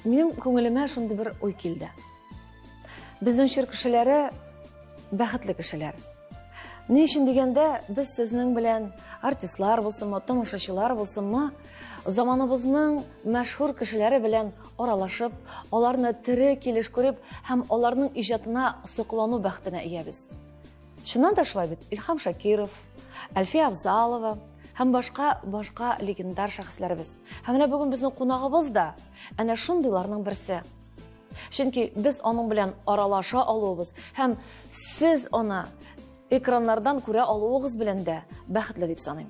Минем күңелемә шундый бер уй килде. Безнең чор кешеләре бәхетле кешеләр. Ни өчен дигәндә, без сезнең белән артистлар булсынмы, тамашачылар булсынмы, заманыбызның мәшһүр кешеләре белән аралашып, аларны тере килеш күреп һәм аларның иҗатына соклану бәхетенә иябез. Чыннан да шулай бит, Илһам Шакиров, Әлфия Авзалова һәм башка башка легендар шәхесләребез. Һәм менә бүген безнең кунагыбыз да әнә шундыйларның берсе. Чөнки без аның белән аралаша алуыбыз һәм сез аны экраннардан күрә алуыгыз белән дә бәхетле дип саныйм.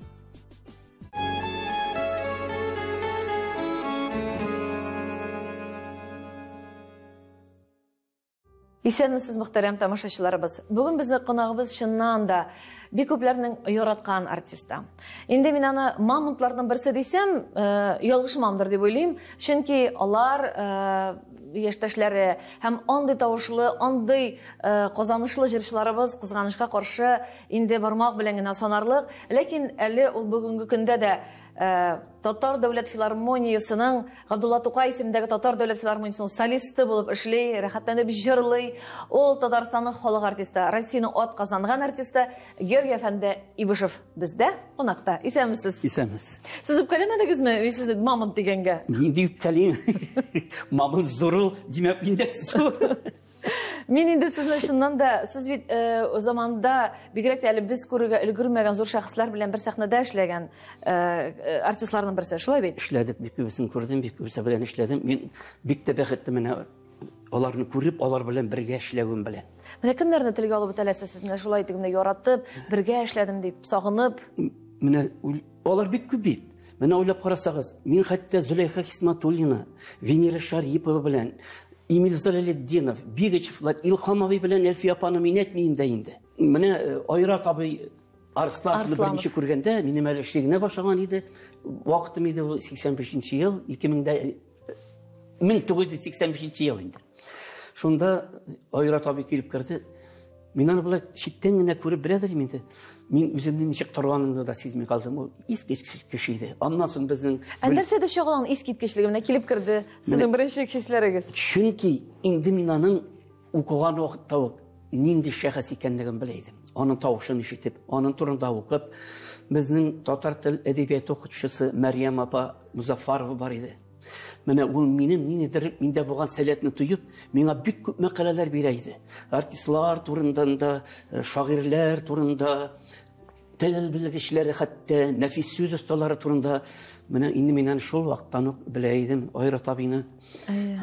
Исәнмесез, мөхтәрәм тамашачыларыбыз. Бүген безнең кунагыбыз чыннан да бик күпләрнең яраткан артисты. Инде мин аны мамонтларның берсе дисәм, ялгышмамдыр дип уйлыйм, чөнки алар яшьтәшләре һәм андый тавышлы, андый казанышлы җырчыларыбыз кызганычка каршы инде бармак белән генә санарлык, ләкин әле ул бүгенге көндә дә Татар дәүләт филармониясенең Габдулла Тукай исемендәге Татар дәүләт филармониясенең солисты булып эшли, рәхәтләнеп җырлый. Ул Татарстанның халык артисты, Россиянең атказанган артисты Георгий әфәнде Ибушев бездә кунакта. Исәнмесез. Исәнмесез. Сез үпкәләмәдегезме мин сезне мамонт дигәнгә? Нинди үпкәлим? Мамонт зур ул, димәк, мин дә зур. Мин инде сезне чыннан да, сез бит заманда бигрәк тә әле без күрергә өлгермәгән зур шәхесләр белән бер сәхнәдә эшләгән артистларның берсе, шулай бит? Эшләдек, бик күбесен күрдем, бик күбесе белән эшләдем. Мин бик тә бәхетле менә аларны күреп, алар белән бергә эшләвем белән. Менә кемнәрне телгә алып үтәләсез сез? Менә шулай итеп менә яратып, бергә эшләдем дип, сагынып. Менә алар бик күп бит. Менә уйлап карасагыз, мин хәтта Зөләйха Хисматуллина, Венера Шарипова белән, Эмиль Залалетдинов, Бигачевлар, Илһам абый белән Әлфия апаны мин әйтмим дә инде. Менә Айрат абый Арслановны беренче күргәндә, минем әле эшли генә башлаган иде. Вакытым иде ул 85 ел, 1985 ел инде. Шунда Айрат абый килеп керде. Мин аны болай читтән генә күреп беләдер инде. Мин үземнең ничек торганымны да сизми калдым. Ул искиткеч кеше иде. Аннан соң безнең Ә нәрсәдә чагылган искиткечлеге менә килеп керде сезнең беренче хисләрегез? Чөнки инде мин аның укыган вакытта ук нинди шәхес икәнлеген белә идем. Аның тавышын ишетеп, аның турында укып, безнең татар тел әдәбияты укытучысы Мәрьям апа Музаффарова бар иде. Менә ул минем ниндидер миндә булган сәләтне тоеп, миңа бик күп мәкаләләр бирә иде. Артистлар турында да, шагыйрьләр турында, тел белгечләре хәтта нәфис сүз осталары турында. Менә инде мин аны шул вакыттан ук белә идем Айрат абыйны.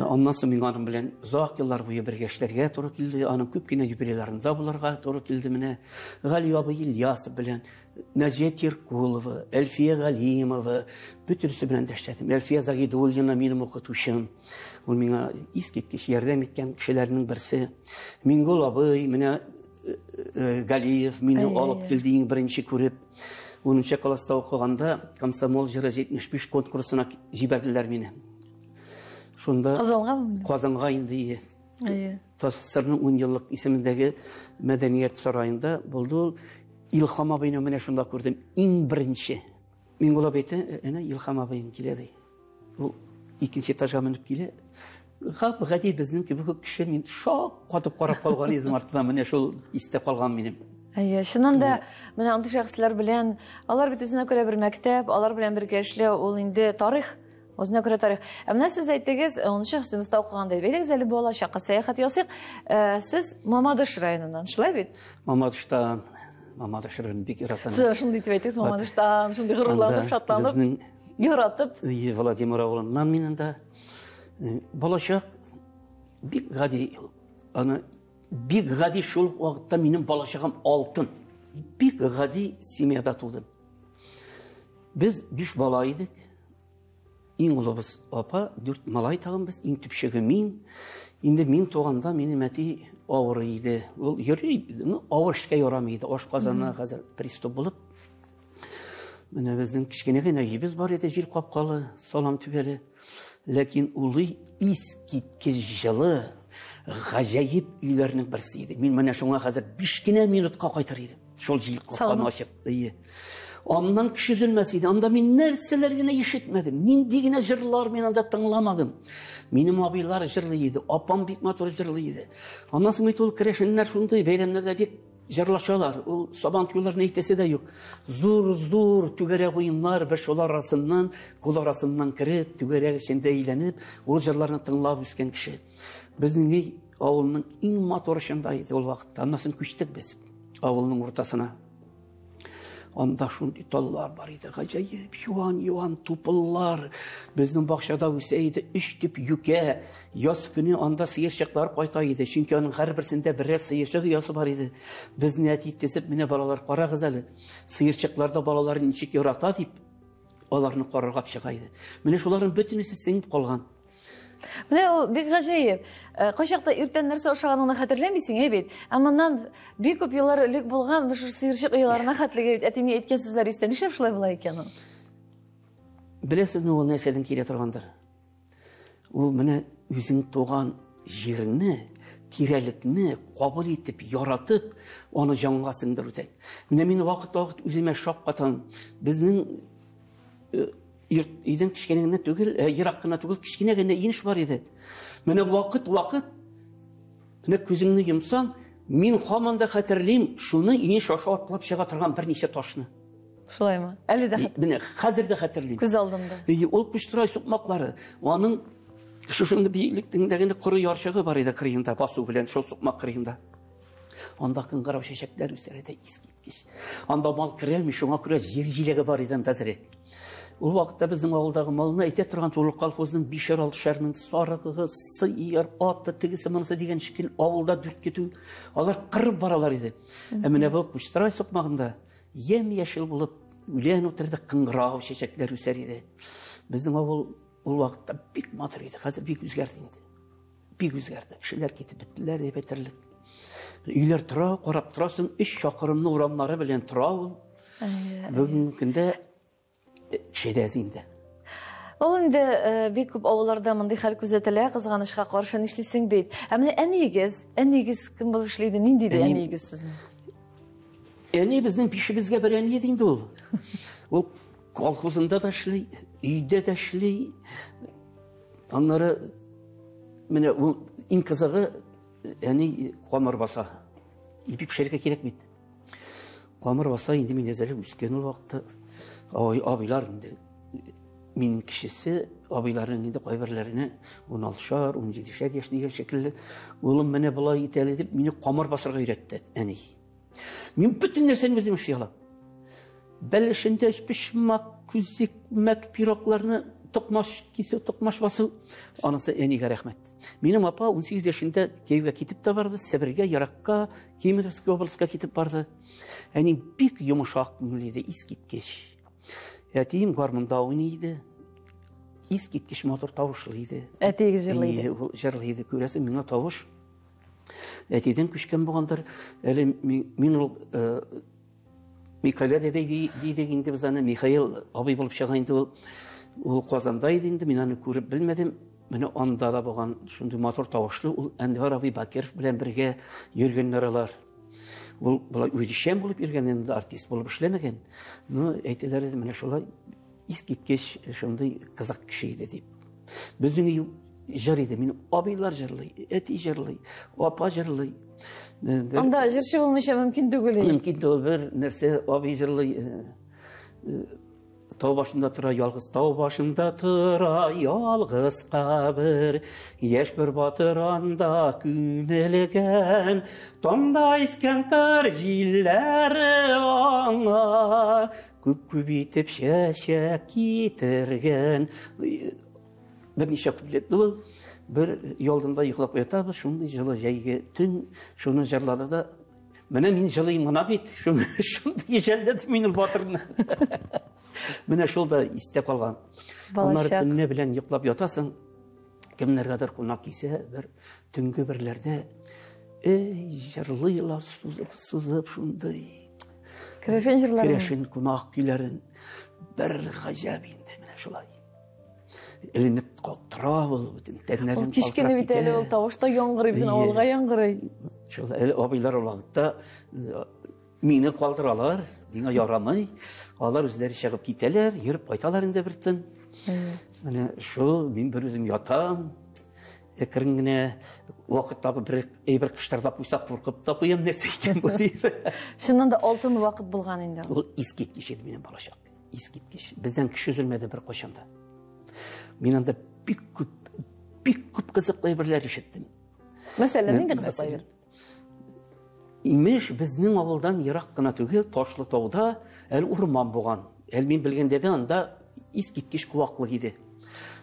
Аннан соң миңа аның белән озак еллар буе бергә эшләргә туры килде. Аның күп кенә юбилейларында булырга туры килде менә. Гали абый Ильясов белән, Наҗия Тиркулова, Әлфия Галимова, бөтенесе белән дә эшләдем. Әлфия Загидуллина минем укытучым. Ул миңа искиткеч ярдәм иткән кешеләрнең берсе. Миңгол абый, менә Галиев мине алып килде иң беренче күреп. 10 класста укыганда Комсомол җыры 75 конкурсына җибәрделәр мине. Шунда Казанга? Казанга инде. ТАССРның 10 еллык исемендәге мәдәният сараенда булды ул. Илһам абыйны менә шунда күрдем. Иң беренче. Миңгол абый әйтә, әнә Илһам абыең килә ди. Ул икенче этажга менеп килә. Гап-гади безнең кебек үк кеше, мин шак катып карап калган идем артынан, менә шул истә калган минем. Әйе, чыннан да менә андый шәхесләр белән, алар бит үзенә күрә бер мәктәп, алар белән бергә эшләү, ул инде тарих. Үзенә күрә тарих. Ә менә сез әйтегез, 10 сыйныфта укыганда, әйдәгез әле балачакка сәяхәт ясыйк. Сез Мамадыш районыннан, шулай бит? Мамадыштан, Мамадыш районын бик яратам. Сез шундый итеп әйтегез, Мамадыштан, шундый горурланып, шатланып, яратып. Владимир авылыннан мин анда. Балачак бик гади. Аны бик гади шул вакытта минем балачагым алтын. Бик гади семьяда тудым. Без 5 бала идек. Иң олыбыз апа, 4 малай тагын без, иң төпчеге мин. Инде мин туганда минем әти авыр иде. Ул йөри, авыр эшкә ярамый иде. Аш казанына хәзер приступ булып. Менә безнең кечкенә генә өебез бар иде, җил капкалы, салам түбәле. Ләкин ул өй искиткеч җылы, гаҗәеп өйләрнең берсе иде. Мин менә шуңа хәзер 5 кенә минутка кайтыр идем. Шул җил капканы ачып. Әйе. Аннан кеше өзелмәс иде. Анда мин нәрсәләр генә ишетмәдем, нинди генә җырлар мин анда тыңламадым. Минем абыйлар җырлый иде, апам бик матур җырлый иде. Аннан соң бит ул керәшеннәр шундый бәйрәмнәрдә бик җырлашалар. Ул сабан туйларны әйтәсе дә юк. Зур-зур түгәрәк уеннар, бер шулар арасыннан, кул арасыннан кереп, түгәрәк эчендә әйләнеп, ул җырларны тыңлап үскән кеше. Безнең өй авылның иң матур очында иде ул вакытта. Аннан соң күчтек без авылның уртасына. Анда шундый таллар бар иде, гаҗәеп, юан-юан тупыллар. Безнең бакчада үсә иде өч төп юкә. Яз көне анда сыерчыклар кайта иде, чөнки аның һәрберсендә берәр сыерчык оясы бар иде. Безне әти тезеп, менә балалар, карагыз әле, сыерчыклар да балаларын ничек ярата дип, аларны карарга чыга иде. Менә шуларның бөтенесе сеңеп калган. Менә ул бик гаҗәеп. Кайчакта иртән нәрсә ашаганыңны хәтерләмисең, әй бит. Ә моннан бик күп еллар элек булган шушы сыерчык ояларына хәтлеге бит әтинең әйткән сүзләре истә. Нишләп шулай була икән ул? Беләсезме, ул нәрсәдән килә торгандыр? Ул менә үзең туган җирне, тирәлекне кабул итеп, яратып, аны җанга сеңдерүдән. Менә мин вакыт-вакыт үземә шаккатам. Безнең өйдән кечкенә генә түгел, ерак кына түгел, кечкенә генә инеш бар иде. Менә вакыт-вакыт, менә күзеңне йомсаң, мин һаман да хәтерлим, шуны инеш аша атлап чыга торган берничә ташны. Шулаймы? Әле дә хәтерлим. Менә хәзер дә хәтерлим. Күз алдымда. Ие, ул Куштырай сукмаклары, аның шушындый биеклектә генә коры ярчыгы бар иде кырыенда, басу белән шул сукмак кырыенда. Анда кыңгырау чәчәкләр үсәр иде, искиткеч. Анда мал керәлми, шуңа күрә җир җиләге бар иде анда әзрәк. Ул вакытта безнең авылдагы малны әйтә торган тулы колхозның бишәр-алтышар мең сарыгы, сыер, аты, тегесе, монысы дигән шикелле авылда дүрт көтү. Алар кырып баралар иде. Ә менә бу Куштырай сукмагында ямь-яшел булып үлән утырды, кыңгырау чәчәкләр үсәр иде. Безнең авыл ул вакытта бик матур иде. Хәзер бик үзгәрде инде. Бик үзгәрде. Кешеләр китеп беттеләр дип әйтерлек. Өйләр тора, карап торасың, 3 чакрымлы урамнары белән тора ул. Бүгенге көндә кеше дә әз инде. Ул инде бик күп авылларда мондый хәл күзәтелә, кызганычка каршы нишлисең бит. Ә менә әниегез, әниегез кем булып эшли иде? Нинди иде әниегез сезнең? Әни безнең пишебезгә бер әни иде инде ул. Ул колхозында да эшли, өйдә дә эшли. Аннары менә ул иң кызыгы әни камыр баса. Ипи пешерергә кирәк бит. Камыр баса инде мин әзерләп үскән ул вакытта. Ай, абыйлар инде. Минем кешесе, абыйларның инде кайберләренә уналтышар, унҗидешәр яшь дигән шикелле. Улым менә болай итә әле дип мине камыр басарга өйрәтте әни. Мин бөтен нәрсәне үзем эшли алам. Бәлешендә өчпочмак, күзикмәк, пирогларны токмаш кисү, токмаш басу. Анысы әнигә рәхмәт. Минем апа 18 яшендә Киевгә китеп тә барды, Себергә, Еракка, Кемеровский областька китеп барды. Әни бик йомшак күңелле иде, искиткеч. Әтием гармунда уйный иде. Искиткеч матур тавышлы иде. Әтиегез җырлый иде. Әйе, ул җырлый иде. Күрәсең, миңа тавыш әтидән күчкән булгандыр. Әле мин ул Михаил дәдәй дидек инде без аны. Михаил абый булып чыга инде ул. Ул Казанда иде инде, мин аны күреп белмәдем. Менә анда да булган шундый матур тавышлы ул Әнвәр абый Бакиров белән бергә йөргәннәр алар. Ул болай үзешчән булып йөргән инде, артист булып эшләмәгән. Ну, әйтәләр иде, менә шулай искиткеч шундый кызык кеше иде дип. Безнең өй җыр иде. Минем абыйлар җырлый, әти җырлый, апа җырлый. Анда җырчы булмыйча мөмкин түгел иде. Мөмкин түгел, бер нәрсә абый җырлый, Тау башында тора ялгыз, тау башында тора ялгыз кабер. Яшь бер батыр анда күмелгән. Таңда искән кыр җилләре аңа күп-күп итеп чәчәк китергән. Берничә куплетлы ул. Бер ялдында йоклап ятабыз, шундый җылы җәйге төн, шуны җырлады да. Менә мин җылыйм гына бит, шундый җәлдәде мин ул батырны. Менә шул да истә калган. Балачак. Аннары төнлә белән йоклап ятасың, кемнәргәдер кунак килсә, бер төнге берләрдә, эй, җырлыйлар, сузып, сузып шундый. Керәшен җырларын. Керәшен кунак көйләрен. Бер гаҗәп инде менә шулай. Эленеп тора ул, бөтен тәннәрен Ул кечкенә калтырап бит әле, китә. ул тавыш та яңгырый, безнең Әйе. авылга яңгырый. Шул әле абыйлар ул вакытта, Мине калдыралар, миңа ярамый. Алар үзләре чыгып китәләр, йөреп кайталар инде бер төн. Менә шул, мин бер үзем ятам. Әкрен генә вакыт табып бер әйбер кыштырдап куйса куркып та куям, нәрсә икән бу дип. Чыннан да алтын вакыт булган инде. Ул искиткеч иде минем балачак. Искиткеч. Бездән кеше өзелмәде бер кайчан да. Мин анда бик күп, бик күп кызыклы әйберләр ишеттем. Мәсәлән, нинди кызыклы әйбер? Имеш, безнең авылдан ерак кына түгел, Ташлы тауда әле урман булган. Әле мин белгәндә дә анда искиткеч куаклык иде.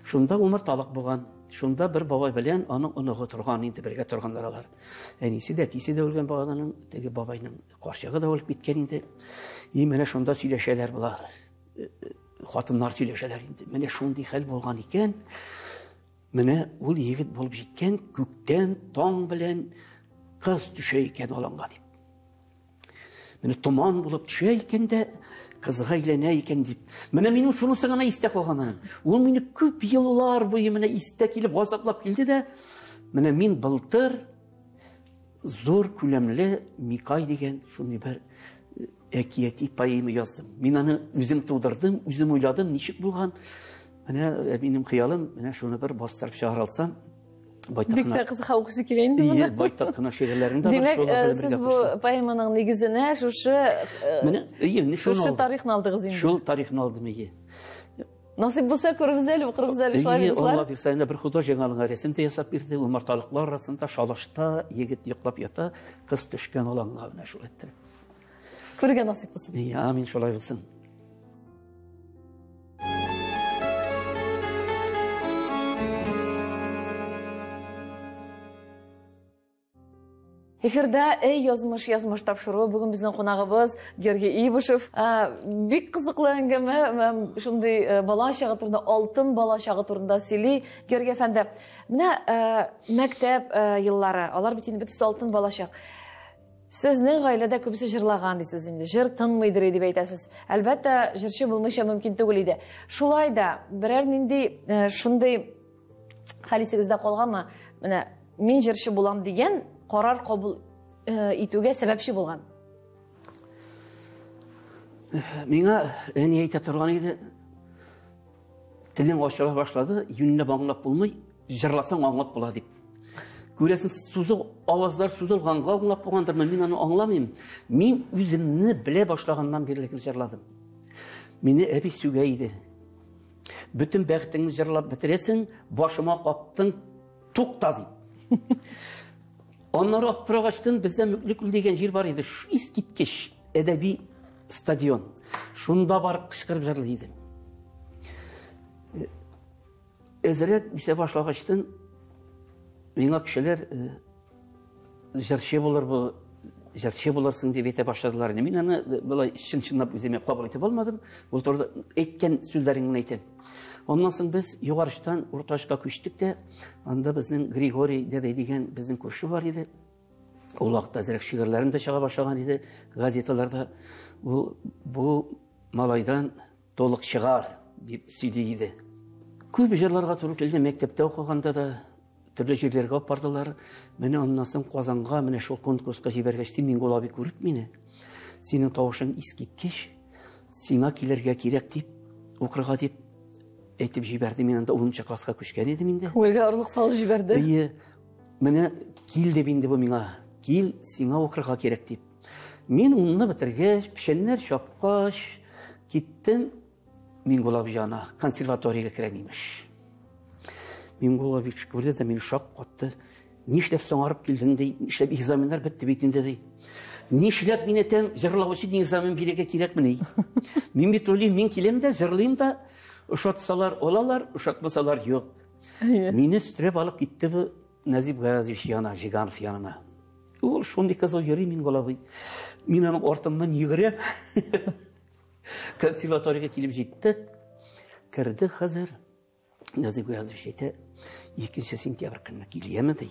Шунда умарталык булган. Шунда бер бабай белән аның оныгы торган инде, бергә торганнар алар. Әнисе дә, әтисе дә үлгән баланың, теге бабайның карчыгы да үлеп киткән инде. И менә шунда сөйләшәләр болар. Хатыннар сөйләшәләр инде. Менә шундый хәл булган икән. Менә ул егет булып җиткән, күктән таң белән кыз төшә икән аланга дип. Менә томан булып төшә икән дә, кызга әйләнә икән дип. Менә минем шунысы гына истә калган аның. Ул мине күп еллар буе менә истә килеп газаплап килде дә, менә мин былтыр зур күләмле Микай дигән шундый бер әкияти поэма яздым. Мин аны үзем тудырдым, үзем уйладым, ничек булган. Менә минем хыялым, менә шуны бер бастырып чыгара алсам, байтак Бик тә кызык укысы килә инде моны. Ие, байтак кына шигырьләрем дә бар, Димәк, шулар белән сез бергә бу кушсам. поэманың нигезенә шушы Менә, ие, менә шуны шушы алдым. тарихны алдыгыз инде. Шул тарихны алдым, ие. Насыйп булса күрербез әле, укырбыз әле, шулай Ие, бит, дуслар? Алла бирсә, инде бер художник аның рәсем дә ясап бирде. Умарталыклар арасында шалашта егет йоклап ята, кыз төшкән аланга менә шул иттереп. Күрергә насыйп булсын. Ие, амин, шулай булсын. Эфирда Эй язмыш язмыш тапшыруы. Бүген безнең кунагыбыз Георгий Ибушев. Бик кызыклы әңгәмә, шундый бала чагы турында, алтын бала чагы турында сөйли Георгий әфәнде. Менә мәктәп еллары, алар бит инде бөтенесе алтын бала чак. Сезнең гаиләдә күбесе җырлаган дисез инде. Җыр тынмыйдыр дип әйтәсез. Әлбәттә, җырчы булмыйча мөмкин түгел иде. Шулай да берәр нинди шундый хәл исегездә калганмы? Менә мин җырчы булам дигән карар кабул итүгә сәбәпче булган. Миңа әни әйтә торган иде. Телең ачыла башлады, юньләп аңлап булмый, җырласаң аңлап була дип. Күрәсең, сузык авазлар сузылганга аңлап булгандырмы, мин аны аңламыйм. Мин үземне белә башлаганнан бирле җырладым. Мине әби сүгә иде. Бөтен бәхетеңне җырлап бетерәсең, башыма каптың, тукта дип. Аннары аптырагачтын бездә Мүклекүл дигән җир бар иде, искиткеч әдәби стадион. Шунда барып кычкырып җырлый идем. Әзрәк үсә башлагачтын миңа кешеләр җырчы булыр бу, җырчы булырсың дип әйтә башладылар. Мин аны болай чын-чынлап үземә кабул итеп алмадым. Ул турыда әйткән сүзләрен генә әйтәм. Аннан соң без Югарыштан Урташка күчтек тә, анда безнең Григорий дәдәй дигән безнең күрше бар иде. Ул вакытта әзрәк шигырьләрем дә чыга башлаган иде газеталарда. Ул бу малайдан толык чыгар дип сөйли иде. Күп җырларга туры килде, мәктәптә укыганда да төрле җирләргә алып бардылар. Менә аннан соң Казанга, менә шул конкурска җибәргәч, Миңгул абый күреп мине. Синең тавышың искиткеч, сиңа килергә кирәк дип, укырга дип әйтеп җибәрде. Мин анда 10 класска күчкән идем инде. Күңелгә орлык салып җибәрде. Әйе, менә кил дип инде бу миңа. Кил, сиңа укырга кирәк дип. Мин унны бетергәч, печәннәр чапкач, киттем Миңгул абый янына, консерваториягә керәм имеш. Миңгул абый күрде дә мине шаккатты. Нишләп соңарып килдең ди, нишләп экзаменнар бетте бит инде ди. Нишләп мин әйтәм, җырлау өчен экзамен бирергә кирәкмени? Мин бит уйлыйм, мин киләм дә җырлыйм да, ошатсалар алалар, ошатмасалар юк. Мине өстерәп алып китте бу Нәзип Гаязович янына, Жиганов янына. Ул шундый кызыл йөри Миңгул абый. Мин аның артыннан йөгерәм. Консерваториягә килеп җиттек. Кердек хәзер. Нәзип Гаязович әйтә, 2 сентябрь көнне киләме ди.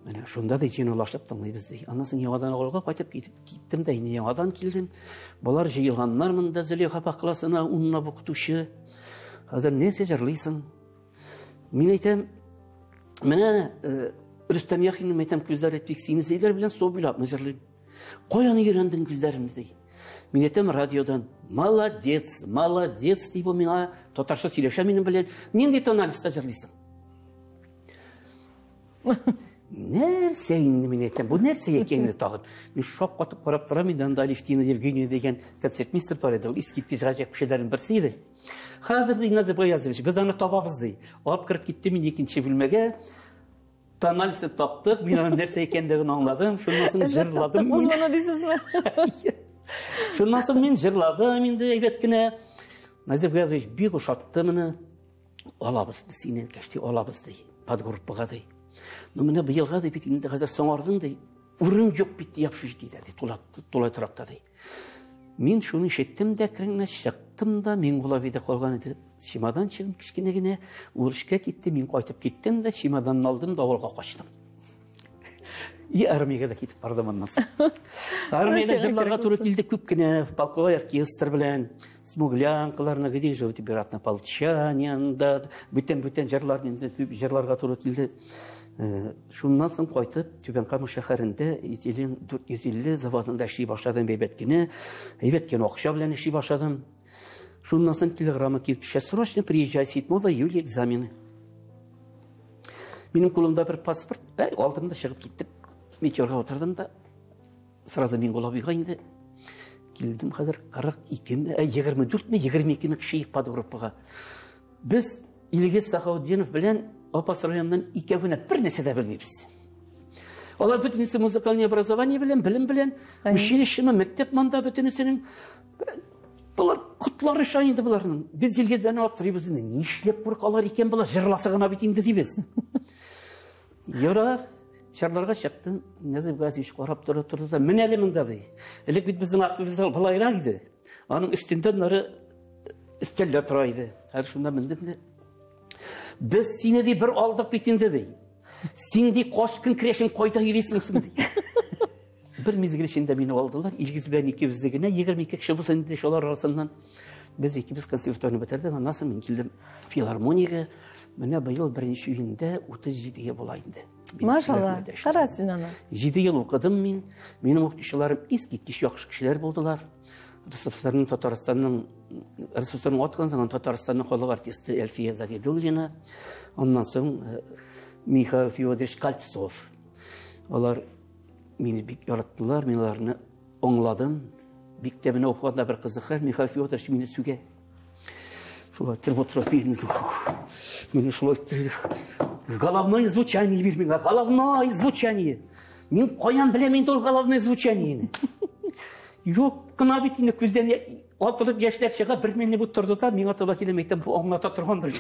Менә шунда ди җыйнаулашып тыңлыйбыз ди. Аннан соң яңадан авылга кайтып киттем дә, инде яңадан килдем. Болар җыелганнар монда Зөләйха апа классына, унлап укытучы. Хәзер нәрсә җырлыйсың? Мин әйтәм, менә Рөстәм Яхинның әйтәм, күзләре тик сине зәйләр белән су буйлапны җырлыйм. Каян өйрәндең күзләремне, ди. Мин әйтәм, радиодан. Молодец, молодец, ди бу миңа. Татарча сөйләшә минем белән. Нинди тональностьта җырлыйсың? Нәрсә инде, мин әйтәм, бу нәрсә икән инде тагын? Мин шаккатып карап торам инде, анда Алевтина Евгеньевна дигән концертмейстер бар иде, ул искиткеч гаҗәп кешеләрнең берсе иде. Хәзер, ди, Назир Гаязович, без аны табабыз, ди. Алып кереп китте мин икенче бүлмәгә. Тональностьны таптык, мин аның нәрсә икәнлеген аңладым. Шуннан соң җырладым. Таптык моны дисезме? Шуннан соң мин җырладым инде әйбәт кенә. Назир Гаязович бик ошатты моны. Алабыз без сине, кәшти алабыз, ди, подгруппага, ди. Ну, менә быелга, ди, бит инде хәзер соңардың, ди. Урын юк бит, ди, общежитиедә, ди, тулай торакта, ди. Мин шуны ишеттем дә, кереңне чыктым да, Миңгул абыйда калган иде. Чемоданчигым кечкенә генә, ул эшкә китте, мин кайтып киттем дә, чемоданны алдым да авылга качтым. И армиягә дә китеп бардым аннан соң. Армиядә җырларга туры килде күп кенә, полковой оркестр белән, Смуглянкаларны, где же теперь однополчане, бүтән-бүтән җырлар инде күп җырларга туры килде. Шуннан соң кайтып, Түбән Кама шәһәрендә Этилен 450 заводында эшли башладым әйбәт кенә. Әйбәт кенә акча белән эшли башладым. Шуннан соң телеграмма килеп төшә. Срочно приезжай, 7 июля экзамены. Минем кулымда бер паспорт, алдым да чыгып киттем. Метеорга утырдым да, сразу Миңгул абыйга инде килдем. Хәзер 42, 24 ме, 22 ме кеше подгруппага. Без Илгиз Сахаутдинов белән Апас районыннан икәү генә бер нәрсә дә белмибез. Алар бөтенесе музыкальный образование белән, белем белән, училищеме, мәктәп монда бөтенесенең. Болар котлары оча инде боларның. Без Илгиз белән аптырыйбыз инде. Нишләп куркалар икән болар? Җырласы гына бит инде дибез. Ярар, чарларга чыктым. Назим Газиевич карап тора торды да, менә әле монда, ди. Элек бит безнең актовый зал былайрак иде. Аның өстендә нары өстәлләр тора иде. Хәзер шунда мендем дә. Без сине, ди, бер алдык бит инде, ди. Син, ди, кашкын керәшен кайда йөрисең соң, ди. Бер мизгел эчендә мине алдылар. Илгиз белән икебезне генә, 22 кеше булса инде шулар арасыннан. Без икебез консерваторияне бетердек. Аннан соң мин килдем филармониягә. Менә быел 1 июньдә 37 ел була инде. Машалла, кара син аны. 7 ел укыдым мин. Минем укытучыларым искиткеч яхшы кешеләр булдылар. РСФСРның Татарстанның РСФСРның атказанган Татарстанның халык артисты Әлфия Загидуллина, аннан соң Михаил Федорович Кольцов. Алар мине бик яраттылар, мин аларны аңладым. Бик тә менә укыганда бер кызык хәл, Михаил Федорович мине сүгә. Шулай иттереп утыра, мине шулай иттереп, головное звучание бир миңа, головное звучание. Мин каян беләм инде ул головное звучаниене? Юк кына бит инде, күздән атылып яшьләр чыга, бер мине бу торды да, миңа таба килеп әйтәм, бу аңлата торгандыр.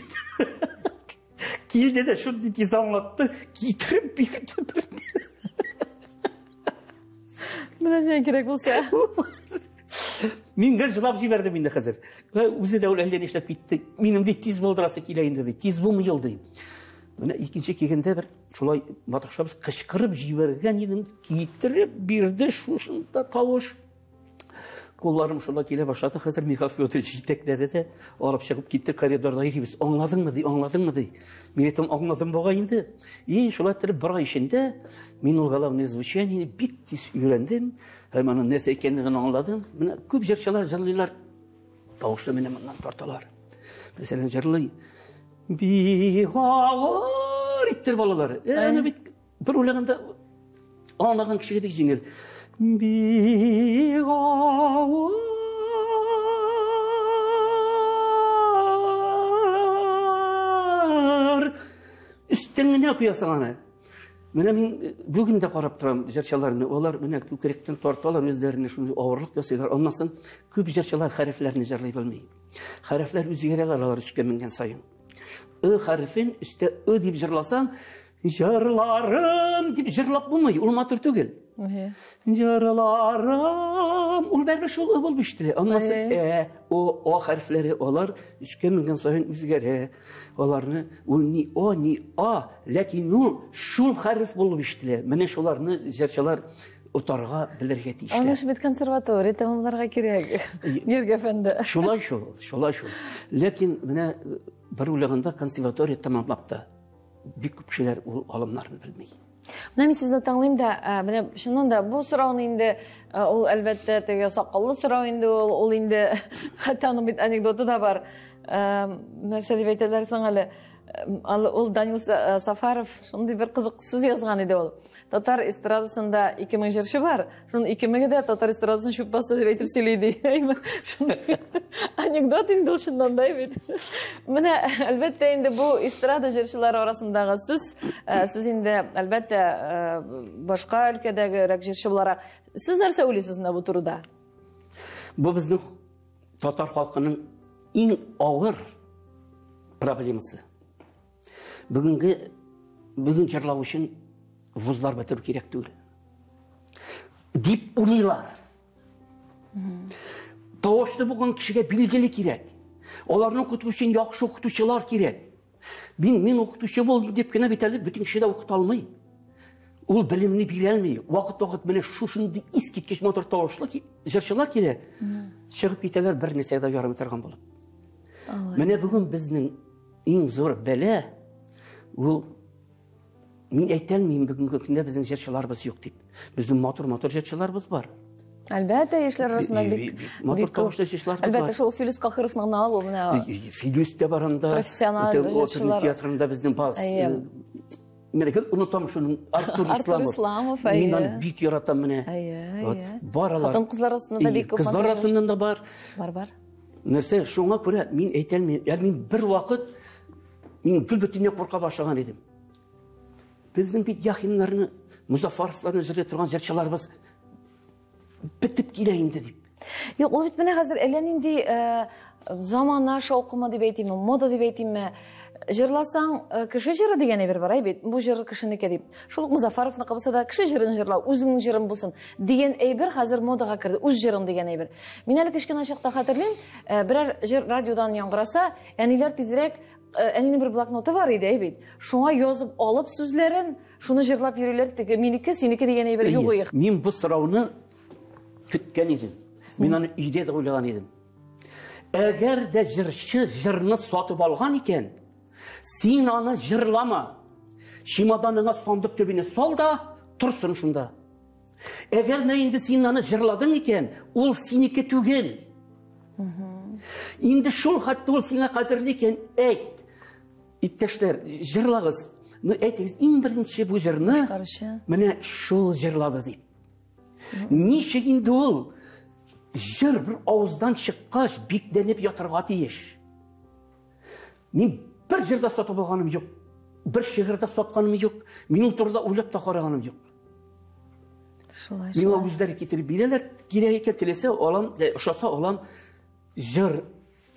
Килде дә шундый тиз аңлатты, китереп бирде бер. Менә сиңа кирәк булса. Мин гел җылап җибәрдем инде хәзер. Үзе дә ул әллә нишләп китте. Минем ди тиз булдырасы килә инде ди. Тиз булмый ул ди. Менә икенче килгәндә бер шулай маташабыз, кычкырып җибәргән идем, китереп бирде шушында тавыш. Кулларым шулай килә башлады. Хәзер Михаил Федорович җитәкләде дә алып чыгып китте, коридорда йөрибез. Аңладыңмы ди, аңладыңмы ди. Мин әйтәм, аңладым бугай инде. И шулай итеп бер ай эчендә мин ул головное звучание бик тиз өйрәндем. Һәм аның нәрсә икәнлеген аңладым. Менә күп җырчылар җырлыйлар, тавышны менә моннан тарталар. Мәсәлән, җырлый. Бик авыр иттереп алалар. Әнә бит бер уйлаганда аңлаган кешегә бик җиңел. Бик авыр. Өстен генә куясың аны. Менә мин бүген дә карап торам җырчыларны. Алар менә күкрәктән тарталар үзләренә, шундый авырлык ясыйлар. Аннан соң күп җырчылар хәрефләрне җырлый белми. Хәрефләр үзгәрәләр алар өскә менгән саен. Ы хәрефен өстә ы дип җырласаң, җырларым дип җырлап булмый, ул матур түгел. Җырларым, ул бәрбер шул ы булып ишетелә. Аннан соң ә, о, о хәрефләре алар өскә менгән саен үзгәрә. Аларны ул ни о, ни а, ләкин ул шул хәреф булып ишетелә. Менә шуларны җырчылар отарга белергә тиешләр. Аны бит консерватория тәмамларга кирәк, Георгий әфәнде. Шулай шул, шулай шул. Ләкин менә бер уйлаганда консерватория тәмамлап та бик күп кешеләр ул алымнарны белми. Менә мин сезне тыңлыйм да, менә чыннан да бу сорауны инде ул әлбәттә теге сакаллы сорау инде ул, ул инде хәтта аның бит анекдоты да бар. Нәрсә дип әйтәләр соң әле? Ул Данил Сафаров шундый бер кызык сүз язган иде ул. Татар эстрадасында 2000 җырчы бар. Шуның 2000-е дә татар эстрадасын чүп басты дип әйтеп сөйли ди. Шундый анекдот инде ул чыннан да бит. Менә әлбәттә инде бу эстрада җырчылары арасындагы сүз, сез инде әлбәттә башка өлкәдәге рәк җырчы буларак, сез нәрсә уйлыйсыз менә бу турыда? Бу безнең татар халкының иң авыр проблемасы. Бүгенге бүген җырлау өчен вузлар бетерү кирәк түгел. Дип уйлыйлар. Тавышлы булган кешегә билгеле кирәк. Аларны укыту өчен яхшы укытучылар кирәк. Мин укытучы булдым дип кенә бит әле бөтен кеше дә укыта алмый. Ул белемне бирә алмый. Вакыт-вакыт менә шушындый искиткеч матур тавышлы җырчылар килә. Чыгып китәләр, бер нәрсәгә дә ярамый торган булып. Менә бүген безнең иң зур бәла ул, мин әйтә алмыйм бүгенге көндә безнең җырчыларыбыз юк дип. Безнең матур-матур җырчыларыбыз бар. Әлбәттә, яшьләр арасында бик матур тавышлы җырчыларыбыз бар. Әлбәттә, шул Филүс Каһировны гына алу менә. Филүс тә бар анда. Профессиональ җырчылар. Театрында безнең бас. Менә гел онытам шуның Артур Исламов. Артур Исламов, әйе. Мин аны бик яратам менә. Әйе, әйе. Бар алар. Хатын-кызлар арасында да бик күп. Кызлар арасында да бар. Бар, бар. Нәрсә, шуңа күрә мин әйтә алмыйм. Әле мин бер вакыт мин гел бөтенләй курка башлаган идем. Безнең бит Яхиннарны, Музафаровларны җырлый торган җырчыларыбыз бетеп килә инде дип. Юк, ул бит менә хәзер әллә нинди замана шаукымы дип әйтимме, мода дип әйтимме, җырласаң, кеше җыры дигән әйбер бар, әй бит, бу җыр кешенеке дип. Шул ук Музафаровныкы булса да, кеше җырын җырлау, үзеңнең җырың булсын дигән әйбер хәзер модага керде, үз җырың дигән әйбер. Мин әле кечкенә чакта хәтерлим, берәр җыр радиодан яңгыраса, әниләр тизрәк, әнинең бер блокноты бар иде, әй бит. Шуңа язып алып сүзләрен, шуны җырлап йөриләр, теге минеке, синеке дигән әйбер юк иде. Мин бу сорауны көткән идем. Мин аны өйдә дә уйлаган идем. Әгәр дә җырчы җырны сатып алган икән, син аны җырлама. Чемоданыңа сандык төбенә сал да торсын шунда. Әгәр дә инде син аны җырладың икән, ул синеке түгел. Инде шул хәтта ул сиңа кадерле икән, әйт. Иптәшләр, җырлагыз. Ну, әйтегез, иң беренче бу җырны менә шул җырлады дип. Ничек инде ул җыр бер авыздан чыккач бикләнеп ятырга тиеш? Мин бер җырда сатып алганым юк, бер шигырьдә сатканым юк, минем турыда уйлап та караганым юк. Шулай, Миңа үзләре китереп бирәләр, кирәк икән, теләсә алам, ошаса алам. Җыр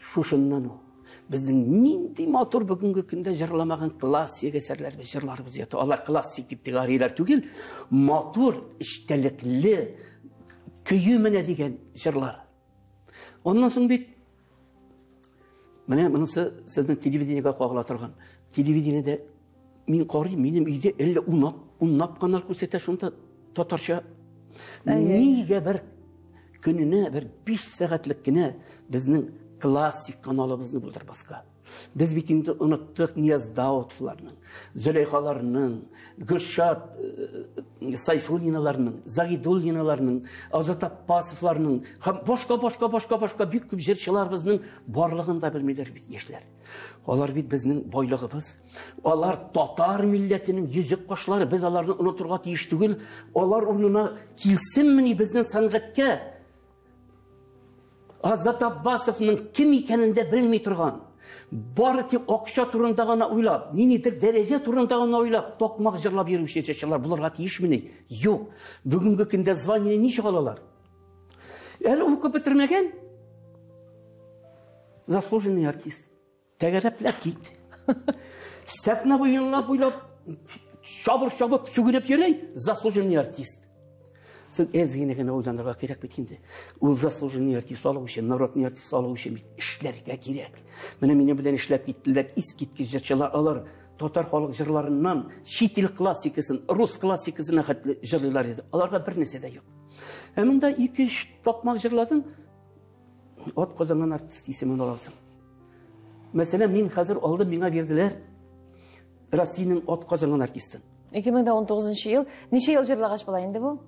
шушыннан ул. Безнең нинди матур бүгенге көндә җырламаган классик әсәрләребез, җырларыбыз ята. Алар классик дип тигариләр түгел, матур, эчтәлекле, көе менә дигән җырлар. Аннан соң бит менә монысы сезнең телевидениегә кагыла торган. Телевидениедә мин карыйм, минем өйдә әллә унлап канал күрсәтә шунда татарча. Нигә бер көненә бер 5 сәгатьлек кенә безнең классик каналыбызны булдырмаска? Без бит инде оныттык Нияз Даутовларның, Зөләйхаларның, Гөлшат Сайфуллиналарның, Загидуллиналарның, Азат Аппасовларның һәм башка, башка, башка, башка бик күп җырчыларыбызның барлыгын да белмиләр бит яшьләр. Алар бит безнең байлыгыбыз. Алар татар милләтенең йөзек кашлары. Без аларны онытырга тиеш түгел. Алар урынына килсенмени безнең сәнгатькә? Азат Аббасовның кем икәнен дә белми торган, бары тик акча турында гына уйлап, ниндидер дәрәҗә турында гына уйлап, токмак җырлап йөрүче җырчылар булырга тиешмени? Юк. Бүгенге көндә звание ничек алалар? Әле укып бетермәгән заслуженный артист. Тәгәрәпләп кит. Сәхнә буенла буйлап чабыр чабып сүгенеп йөри, заслуженный артист. Син әз генә генә уйланырга кирәк бит инде. Ул заслуженный артист алу өчен, народный артист алу өчен бит эшләргә кирәк. Менә минем белән эшләп киттеләр искиткеч җырчылар. Алар татар халык җырларыннан чит ил классикасын, рус классикасына хәтле җырлыйлар иде. Аларга бер нәрсә дә юк. Ә монда ике-өч такмак җырладың, ат казанган артист исемен аласың. Мәсәлән, мин хәзер алдым, миңа бирделәр Россиянең ат казанган артистын. 2019 ел. Ничә ел җырлагач була инде бу?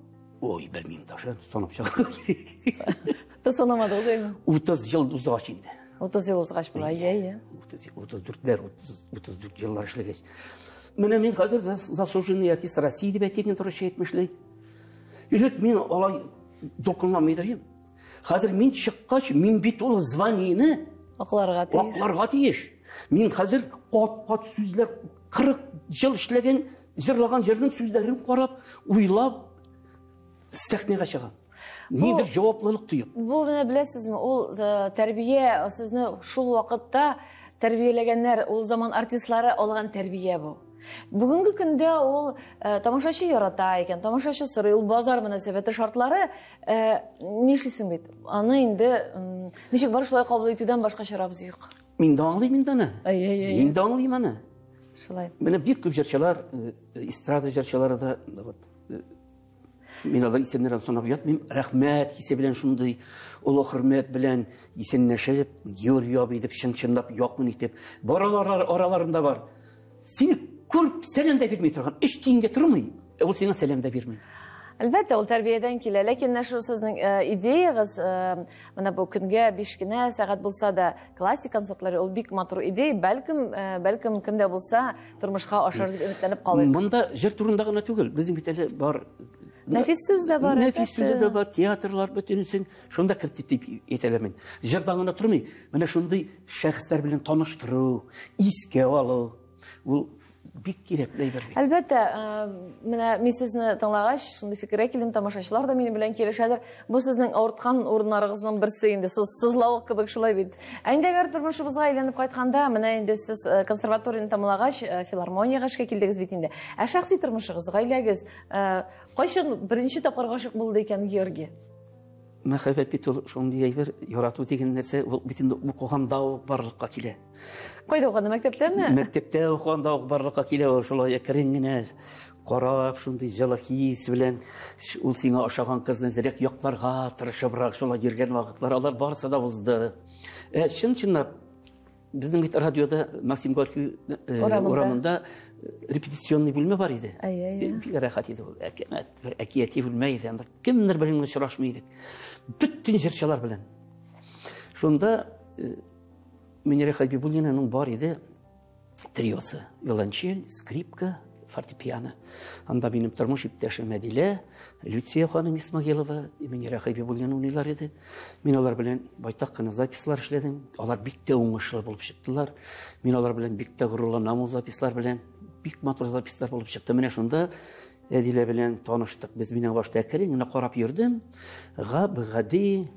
Ой, белмим даже, санап чыгарга кирәк. Та санамадыгыз әйме? 30 ел узгач инде. 30 ел узгач була, әйе, әйе. 34ләр, 34 еллар эшләгәч. Менә мин хәзер заслуженный артист России дип әйтик инде русча әйтмешли. Элек мин алай дулкынланмый идем. Хәзер мин чыккач, мин бит ул званиене акларга тиеш. Акларга тиеш. Мин хәзер кат-кат сүзләр 40 ел эшләгән, җырлаган җырның сүзләрен карап, уйлап сәхнәгә чыгам. Нидер җаваплылык тоеп. Бу менә беләсезме, ул э, тәрбия сезне шул вакытта тәрбияләгәннәр, ул заман артистлары алган тәрбия бу. Бүгенге көндә ул э, тамашачы ярата икән, тамашачы сорый, ул базар мөнәсәбәте шартлары, э, нишлисең бит? Аны инде ничек бар шулай кабул итүдән башка чарабыз юк. Мин дә аңлыйм инде аны. Мин дә аңлыйм аны. Шулай. Менә бик күп җырчылар, э, эстрада җырчылары да вот мин алар исемнәрен санап ятмыйм. Рәхмәт хисе белән шундый олы хөрмәт белән исәнләшеп, Георгий абый дип чын-чынлап якын итеп, баралар араларында бар. Сине күреп сәлам дә бирми торган, өч тиенгә тормый, ул сиңа сәлам дә бирми. Әлбәттә, ул тәрбиядән килә, ләкин менә шул сезнең э, идеягыз, э, менә бу көнгә 5 кенә сәгать булса да классик концертлар, ул бик матур идея, бәлкем, э, бәлкем кемдә булса тормышка ашыр дип өметләнеп калыйк. Монда җыр турында гына түгел, безнең бит әле бар Нәфис сүз дә бар. Нәфис сүзе дә бар, театрлар бөтенесен шунда кертеп дип әйтәләр мин. Җырдан гына тормый, менә шундый шәхесләр белән таныштыру, искә алу, ул бик кирәкле әйбер бит. Әлбәттә, э, менә мин сезне тыңлагач, шундый фикергә килдем, тамашачылар да минем белән килешәдер. Бу сезнең авырткан урыннарыгызның берсе инде, сез сызлавык кебек шулай бит. Ә инде әгәр тормышыбызга әйләнеп кайтканда, менә инде сез э, консерваторияне тәмамлагач, э, филармониягә эшкә килдегез бит инде. Ә шәхси тормышыгыз, гаиләгез, кайчан беренче тапкыр гашыйк булды икән Георгий? Мәхәббәт бит ул шундый әйбер, ярату дигән нәрсә, ул бит инде укыганда ук барлыкка килә. Кайда укыганда, мәктәптәме? Мәктәптә укыганда ук барлыкка килә ул, шулай әкрен генә карап, шундый җылы хис белән ул сиңа ошаган кызны әзрәк якларга тырышыбрак шулай йөргән вакытлар, алар барысы да узды. Ә чын-чынлап Безнең бит радиода Максим Горький э, урамында э, репетиционный бүлмә бар иде. Әйе, әйе. Бик рәхәт иде ул. Әкәмәт, бер әкияти бүлмә иде. Анда кемнәр белән генә очрашмый идек. Бөтен җырчылар белән. Шунда э, Мөнирә Хәбибуллинаның бар иде триосы. Виолончель, скрипка, фортепиано. Анда минем тормыш иптәшем Әдилә, Люция ханым Исмагилова, Мөнирә Хәбибуллина уйныйлар иде. Мин алар белән байтак кына запислар эшләдем. Алар бик тә уңышлы булып чыктылар. Мин алар белән бик тә горурланам ул запислар белән. Бик матур запислар булып чыкты. Менә шунда Әдилә белән таныштык. Без минең башта әкрен генә карап йөрдем. Гап-гади,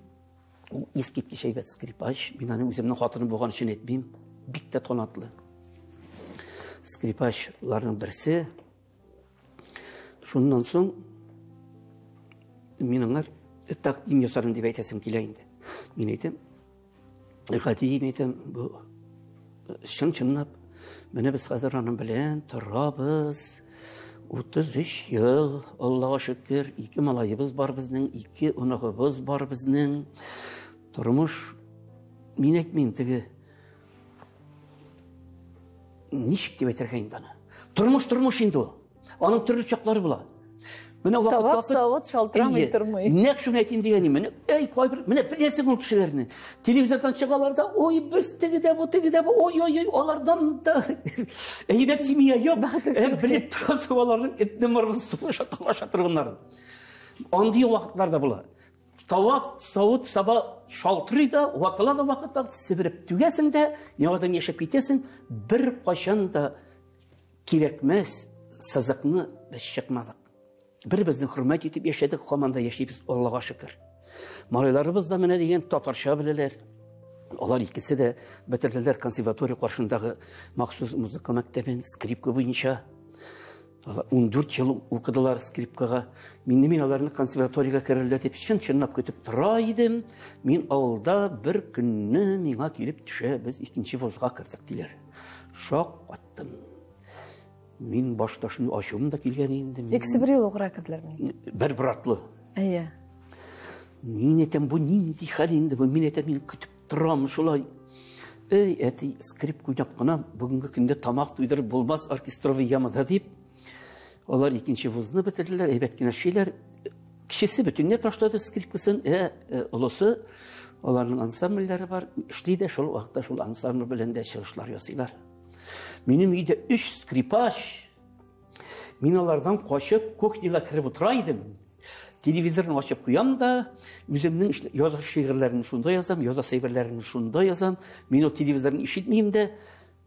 ул искиткеч әйбәт скрипач. Мин аны үземнең хатыным булган өчен әйтмим. Бик тә талантлы. Скрипачларның берсе. Шуннан соң мин аңар тәкъдим ясарым дип әйтәсем килә инде. Мин әйтәм, гади әйтәм, бу чын-чынлап менә без хәзер аның белән торабыз. 33 ел, Аллага шөкер, ике малаебыз бар безнең, ике оныгыбыз бар безнең. Тормыш, мин әйтмим, теге ничек дип әйтергә инде аны? Тормыш тормыш инде ул. Аның төрле чаклары була. Менә вакыт Табак савыт шалтырамый тормый. Нәкъ шуны әйтим дигән идем. Менә әй кайбер, менә беләсең ул кешеләрне. Телевизордан чыгалар да, ой, без теге дә бу, теге дә бу, ой, ой, ой, алардан да әйбәт семья юк. Белеп торасың аларның этне мырлы сугыша талаша торганнарын. Андый вакытлар да була. Тавак, савыт, саба шалтырый да, ватыла да вакытта себереп түгәсең дә, яңадан яшәп китәсең, бер кайчан да кирәкмәс сызыкны без чыкмадык. Бер-беребезне хөрмәт итеп яшәдек, һаман да яшибез, Аллага шөкер. Малайларыбыз да менә дигән татарча беләләр. Алар икесе дә бетерделәр консерватория каршындагы махсус музыка мәктәбен скрипка буенча. Алар 14 ел укыдылар скрипкага. Мин мин аларны консерваториягә керерләр дип чын-чынлап көтеп тора идем. Мин авылда бер көнне миңа килеп төшә, без икенче вузга кердек диләр. Шак каттым. Мин башта шуны ачуым да килгән инде. Икесе бер юлы укырга керделәр мени? Бер братлы. Әйе. Мин әйтәм, бу нинди хәл инде бу? Мин әйтәм, мин көтеп торам шулай. Эй, әти, скрипка уйнап кына бүгенге көндә тамак туйдырып булмас оркестровый ямада дип. Алар икенче вузны бетерделәр, әйбәт кенә эшлиләр. Кечесе бөтенләй ташлады скрипкасын, олысы аларның ансамбльләре бар, эшли дә шул вакытта шул ансамбль белән дә чыгышлар ясыйлар. Минем өйдә 3 скрипач. Мин алардан качып кухняга кереп утыра идем. Телевизорны ачып куям да, үземнең язган шигырьләремне шунда язам, язасы әйберләремне шунда язам. Мин ул телевизорны ишетмим дә,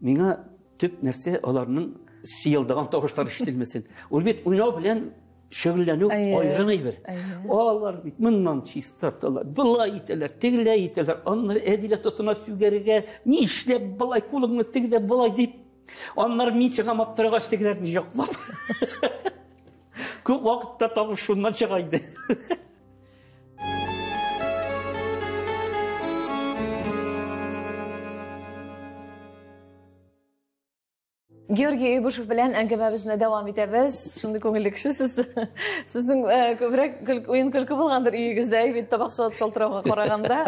миңа төп нәрсә аларның сыелдаган тавышлары ишетелмәсен. Ул бит уйнау белән шөгыльләнү аерым әйбер. Алар бит моннан чистарталар, былай итәләр, тегеләй итәләр. Аннары Әдилә тотына сүгәргә, ни эшләп былай кулыңны тегедә былай дип. Аннары мин чыгам аптырагач тегеләрне яклап. Күп вакытта тавыш шуннан чыга иде. Георгий Уйбушев белән әңгәмәбезне дәвам итәбез. Шундый күңелле кеше сез. Сезнең күбрәк уен көлке булгандыр өегездә, бит табак шалтырауга караганда.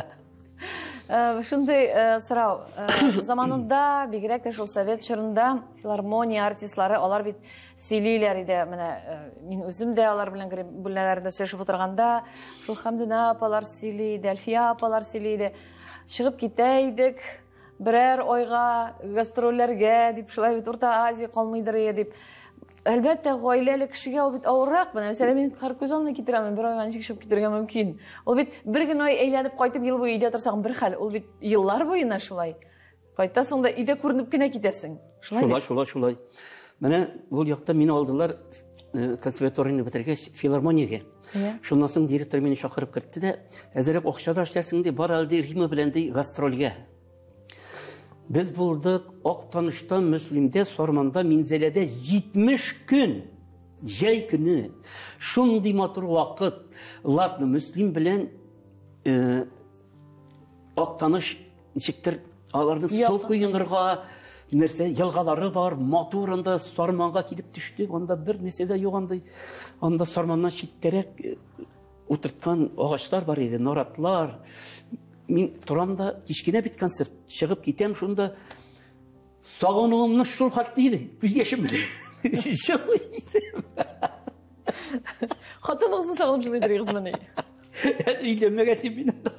Шундый сорау. Заманында, бигрәк тә шул совет чорында филармония артистлары, алар бит сөйлиләр иде. Менә мин үзем дә алар белән бүлмәләрендә сөйләшеп утырганда, шул Хәмдүнә апалар сөйли иде, Әлфия апалар сөйли иде. Чыгып китә идек берәр айга гастрольләргә дип, шулай бит Урта Азия калмыйдыр иде дип. Әлбәттә, гаиләле кешегә ул бит авыррак. Менә мәсәлән, мин һәр күз алдына китерәм, бер айга ничек чыгып китәргә мөмкин. Ул бит бер генә ай әйләнеп кайтып ел буе өйдә торсаң бер хәл, ул бит еллар буена шулай. Кайтасың да өйдә күренеп кенә китәсең. Шулай, шулай, шулай. Менә ул якта мине алдылар консерваторияне бетергәч филармониягә. Шуннан соң директор мине чакырып кертте дә, әзерәк акча да эшләрсең ди, бар әле ди, Рима белән ди гастрольгә. Без булдык Актанышта, Мөслимдә, Сарманда, Минзәләдә 70 көн. Җәй көне. Шундый матур вакыт. Ладно, Мөслим белән Актаныш ничектер аларның су коенырга нәрсә елгалары бар, матур анда Сарманга килеп төштек, анда бер нәрсә дә юк андый. Анда Сарманнан читтәрәк утырткан агачлар бар иде, наратлар. Мин торам да, кечкенә бит концерт, чыгып китәм шунда, сагынуымны шул хәтле иде, күз яшем белән җылый идем. Хатыныгызны сагынып җылый идегезмени? Өйләнмәгән дип мин анда.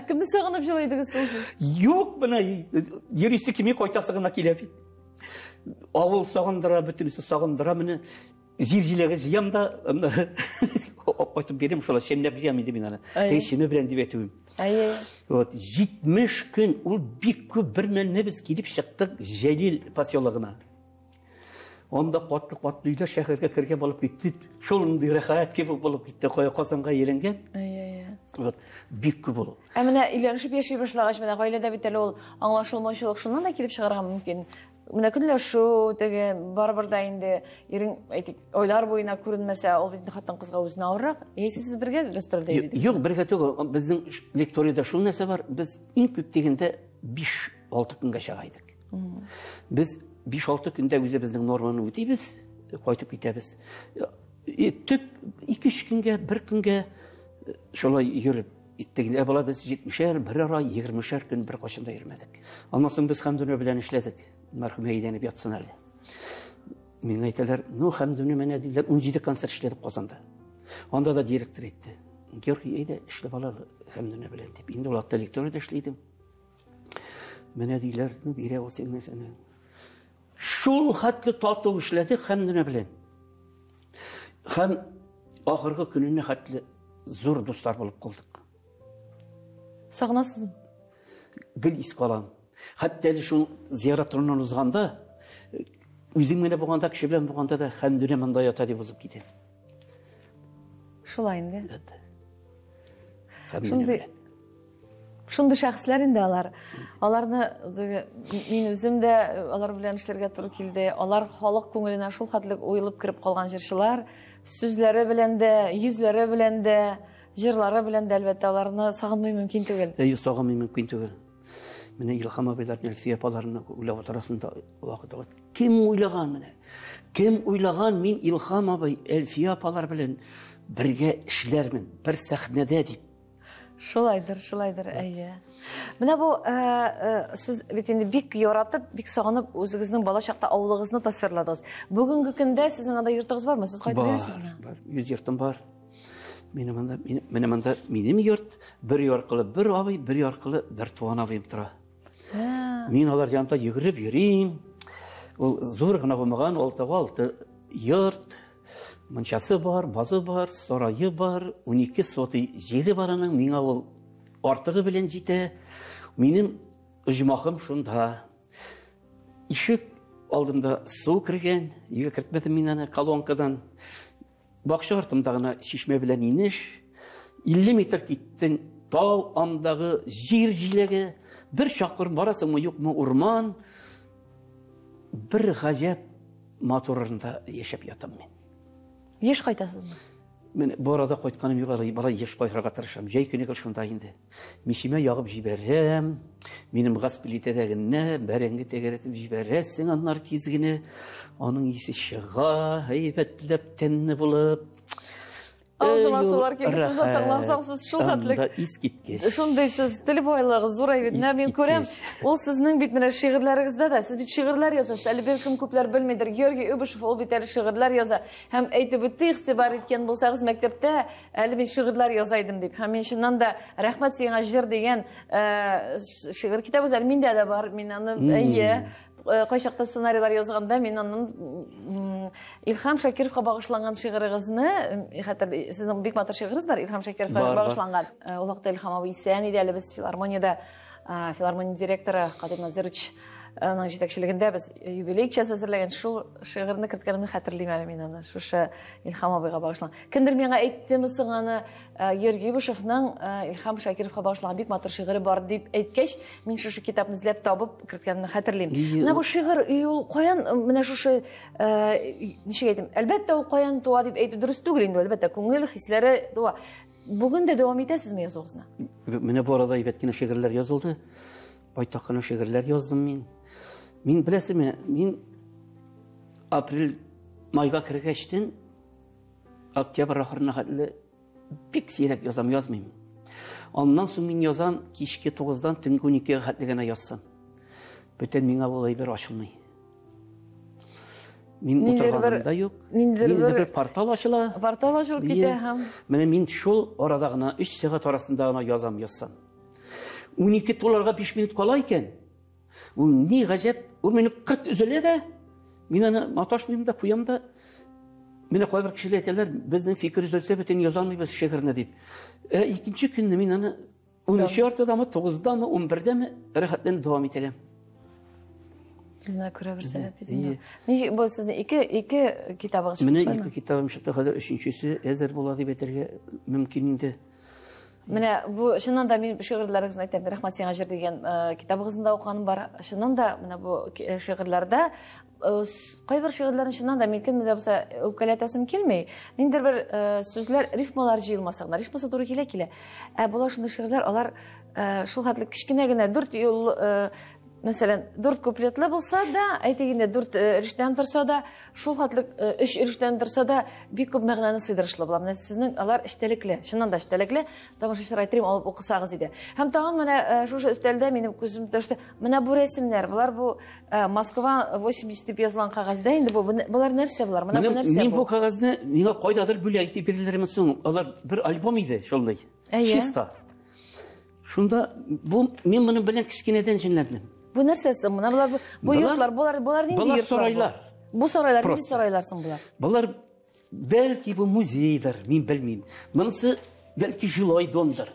Кемне сагынып җылый идегез соң сез? Юк, менә йөрисе килми, кайтасы гына килә бит. Авыл сагындыра, бөтенесе сагындыра, менә җир җиләге җыям да, аннары кайтып бирәм, шулай чәмләп җыям инде мин аны. Теге чеме белән дип әйтүем. Әйе. Вот 70 көн ул бик күп бер мәлне без килеп чыктык Җәлил поселогына. Анда катлы-катлы өйләр шәһәргә кергән булып китте. Шундый рәхәт кебек булып китте, кая Казанга әйләнгән. Әйе, әйе. Вот бик күп ул. Ә менә өйләнешеп яши башлагач, менә гаиләдә бит әле ул аңлашылмаучылык шуннан да килеп чыгарга мөмкин. Менә көнләшү, теге барыбер дә инде ирең, әйтик, айлар буена күренмәсә, ул бит хатын-кызга үзенә авыррак. Яисә сез бергә гастрольдә йөридегез? Юк, бергә түгел. Безнең лекториядә шул нәрсә бар. Без иң күп дигәндә 5-6 көнгә чыга идек. Без 5-6 көндә үзебезнең норманы үтибез, кайтып китәбез. Төп 2-3 көнгә, бер көнгә шулай йөреп иттек. Ә бала без 70-әр, бер ара 20-шәр көн бер кайчан да йөрмәдек. Аннан соң без Хәмдүнә белән эшләдек. Мәрхүмә әйләнеп ятсын әле. Миңа әйтәләр, ну, Хәмдүнә менә диләр, 17 концерт эшләдек Казанда. Анда да директор әйтте. Георгий, әйдә, эшләп алалы Хәмдүнә белән дип. Инде ул атта лекториядә эшли идем. Менә диләр, ну, бирә ул синең нәрсәне. Шул хәтле тату эшләдек Хәмдүнә белән. Һәм ахыргы көненә хәтле зур дуслар булып калдык. Сагынасызмы? Гел искә алам. Хәтта әле шул зиярат турыннан узганда, үзем генә булганда, кеше белән булганда да Хәмдүнә монда ята дип узып китәм. Шулай инде. Хәмдүнә белән. Шундый шәхесләр инде алар. Аларны мин үзем дә алар белән эшләргә туры килде. Алар халык күңеленә шул хәтле уелып кереп калган җырчылар. Сүзләре белән дә, йөзләре белән дә, җырлары белән дә, әлбәттә, аларны сагынмый мөмкин түгел. Әйе, сагынмый мөмкин түгел. Менә Илһам абыйларны, Әлфия апаларны уйлап утырасың да вакыт-вакыт. Кем уйлаган менә? Кем уйлаган мин Илһам абый, Әлфия апалар белән бергә эшләрмен, бер сәхнәдә дип? Шулайдыр, шулайдыр, әйе. Менә бу сез бит инде бик яратып, бик сагынып үзегезнең бала чакта авылыгызны тасвирладыгыз. Бүгенге көндә сезнең анда йортыгыз бармы? Сез кайтып йөрисезме? Бар, бар. Үз йортым бар. Минем анда, менә монда минем йорт, бер яркылы бер абый, бер яркылы бер туган абыем тора. Мин алар янында йөгереп йөрим. Ул зур гына булмаган, алтыга алты йорт. Мунчасы бар, базы бар, сарае бар, 12 сотый җире бар аның. Миңа ул артыгы белән җитә. Минем оҗмахым шунда. Ишек алдымда су кергән, өйгә кертмәдем мин аны колонкадан. Бакча артымда гына чишмә белән инеш. 50 метр киттең, тау андагы җир җиләге. Бер чакрым барасыңмы, юкмы, урман. Бер гаҗәп матур урында яшәп ятам мин. Еш кайтасызмы? Мин бу арада кайтканым юк әле, бала еш кайтырга тырышам. Җәй көне гел шунда инде. Мичемә ягып җибәрәм. Минем газ плитәдә генә бәрәңге тәгәрәтеп җибәрәсең, аннары тиз генә аның исе чыга, әйбәтләп тәмле булып. Аузыма сулар килде, сез тыңласаң, сез шул хәтлек. Искиткеч. Шундый сез тел байлыгы зур бит. Менә мин күрәм, ул сезнең бит менә шигырьләрегездә дә, сез бит шигырьләр язасыз. Әле бәлкем күпләр белмидер. Георгий Үбешев ул бит әле шигырьләр яза. Һәм әйтеп үтте, игътибар иткән булсагыз, мәктәптә әле мин шигырьләр яза идем дип. Һәм мин чыннан да рәхмәт сиңа җыр дигән шигырь китабы әле миндә дә бар. Мин аны әйе, кайчакта сценарийлар язганда мин аның Илһам Шакировка багышланган шигырыгызны, хәтер сезнең бик матур шигырыгыз бар, Илһам Шакировка багышланган. Ул вакытта Илһам абый исән иде әле, без филармониядә, филармония директоры Кадыйр Назирович аның җитәкчелегендә без юбилей кичәсе әзерләгән шул шигырьне керткәнемне хәтерлим әле мин аны, шушы Илһам абыйга багышланган. Кемдер миңа әйттеме соң аны, Георгий Ибушевның Илһам Шакировка багышланган бик матур шигыре бар дип әйткәч, мин шушы китапны эзләп табып керткәнемне хәтерлим. Менә бу шигырь ул каян, менә шушы, ничек әйтим, әлбәттә ул каян туа дип әйтү дөрес түгел инде, әлбәттә күңел хисләре туа. Бүген дә дәвам итәсезме язуыгызны? Менә бу арада әйбәт кенә шигырьләр язылды. Байтак кына шигырьләр яздым мин. Мин беләсезме, мин апрель майга кергәчтен октябрь ахырына хәтле бик сирәк язам, язмыйм. Аннан соң мин язам кичке 9-дан төнге 12-гә хәтле генә язсам. Бүтән миңа ул әйбер ачылмый. Мин утырганым да юк. Ниндидер бер портал ачыла. Портал ачылып китә һәм менә мин шул арада гына 3 сәгать арасында гына язам, язсам. 12 туларга 5 минут кала икән. Ул ни гаҗәп, ул мине кырт өзелә дә, мин аны маташмыйм да, куям да. Менә кайбер кешеләр әйтәләр, безнең фикер өзелсә, бөтен яза алмыйбыз шигырьне дип. Икенче көнне мин аны унынчы яртыдамы, тугыздамы, унбердәме рәхәтләнеп дәвам итәләм. Безне күрә бер сәбәп бит инде. Ничек бу сезнең ике китабыгыз чыкты? Менә ике китабым чыкты, хәзер өченчесе әзер була дип әйтергә мөмкин инде. Менә бу чыннан да мин шигырьләрегезне әйтәм, рәхмәт сиңа җыр дигән китабыгызны да укыганым бар. Чыннан да менә бу шигырьләрдә кайбер шигырьләрне чыннан да мин кемне дә булса үпкәләтәсем килми. Ниндидер бер сүзләр, рифмалар җыелмаса гына, рифмасы туры килә килә. Ә болар шундый шигырьләр, алар шул хәтле кечкенә генә дүрт юл, мәсәлән, дүрт куплетлы булса да, әйтик инде, дүрт өлештән торса да, шул хәтле өч өлештән торса да, бик күп мәгънәне сыйдырышлы була. Менә сезнең алар эчтәлекле, чыннан да эчтәлекле. Тамашачылар әйтер идем, алып укысагыз иде. Һәм тагын менә шушы өстәлдә минем күзем төште. Менә бу рәсемнәр, болар бу Москва 80 дип язылган кәгазьдә инде бу. Болар нәрсә болар? Менә бу нәрсә Мин бу кәгазьне миңа кайдадыр бүләк итеп бирделәрме соң? Алар бер альбом иде шундый. Чиста. Шунда бу мин моның белән кечкенәдән җенләндем. Бу нәрсә соң? Менә болар бу йортлар, болар нинди Болар йортлар? Сарайлар. Бу сарайлар нинди сарайлар соң болар? Болар бәлки бу музейдыр, мин белмим. Монысы бәлки жилой домдыр.